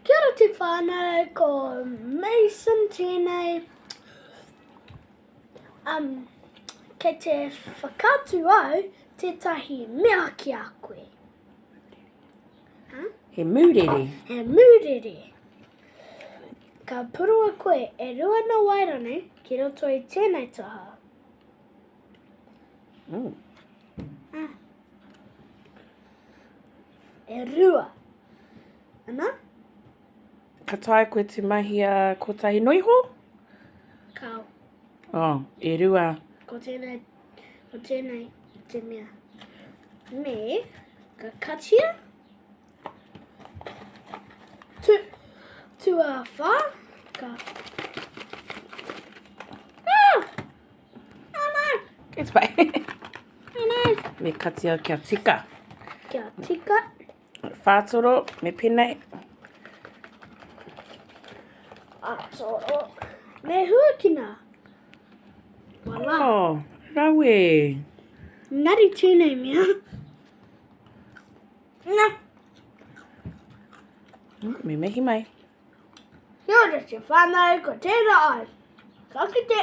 Kia ora te whānau, ko Mason tēnei. Um, kei te whakaatu au tētahi mea ki a koe. Huh? He mūrere. He mūrere. Ka purua koe e Ruana Wairanu ki roto i tēnei taha. Mm. Ah. E rua. Ana? Ka taea koe te mahi a kotahi noa iho? Kao. Oh, e rua. Ko tēnei, ko tēnei te mea. Me, ka katia. Tu, tuawhā, ka... Ah! Oh no! It's fine. Oh no! Me katia kia tika. Kia tika. Whātoro, me penei. Whātoro. Me huakina. Voilà. Oh, rawe. Nari tēnei mea. Nā. Me mihi mai. Kia ora te whānau, ko tērā au. Ka kite.